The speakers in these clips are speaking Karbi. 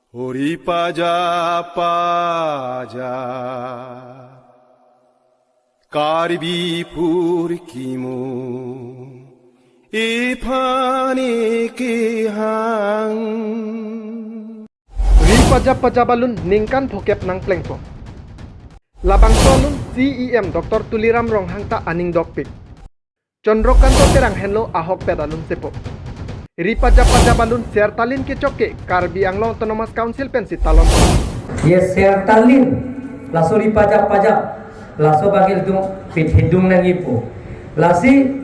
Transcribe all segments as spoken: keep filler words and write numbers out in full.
Hori paja paja Karbi phurkimo iphane kehang. Ri pajap pajap alun ningkan phokep nangplengpo. Labangso alun C E M Doctor Tuliram Ronghang ta aning dokpik. Chandrakanta Terang henlo ahokpet alun sepo. Ri pajap pajap alun Sertalin kechok ke Karbi Anglong Autonomous Council pensi talon. Ye Sertalin, laso ri pajap pajap, laso bagel dung pithedung nangjipo. Lasi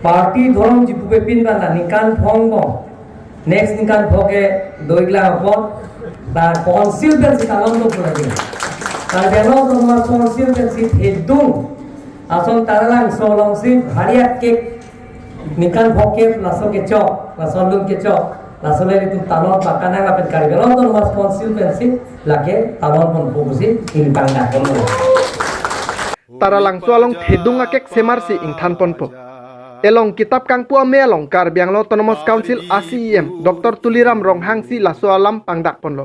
party dhorom jipupe pin bana ningkan phongo. Next ningkan phongo ke doiglang apot, ba council pensi talon do pura ke. Karbi Anglong Autonomous Council pensi thedung. Ason Taralangso alongsi bhari akek ningkan phokep laso kechok, laso alun kechok, laso le itum talon pakanang lapen Karbi Anglong Autonomous Council pensi lake talon ponpo pusi ili pangdak ponlo. Taralangso along thedung akek semarsi ingthan ponpo. Elong kitap kangpu ame along Karbi Anglong Autonomous Council a C E M Doctor Tuliram Ronghang si laso alam pangdak ponlo.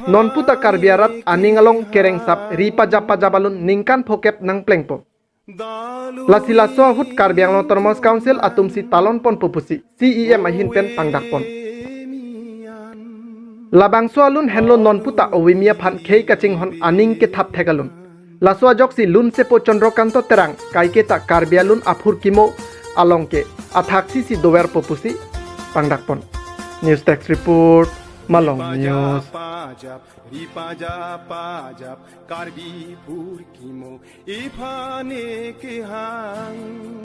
Non puta Karbi arat aning along kerengsap ri pajap pajap alun ningkan phokep nangplengpo. Lasi laso ahut Karbi Anglong Autonomous Council atumsi talon ponpo pusi C E M ahin pen pangdak pon. Labangso alun henlo non puta ovimi aphan khei kachinghon aning kethap thek alun. Laso ajoksi lun sepo Chandrakanta Terang kaiketa Karbi alun aphurkimo along ke athaksi si doverpo pusi pangdak pon. News Desk Report, Malong News. Ri pajap pajap Karbi phurkimo iphane kehang.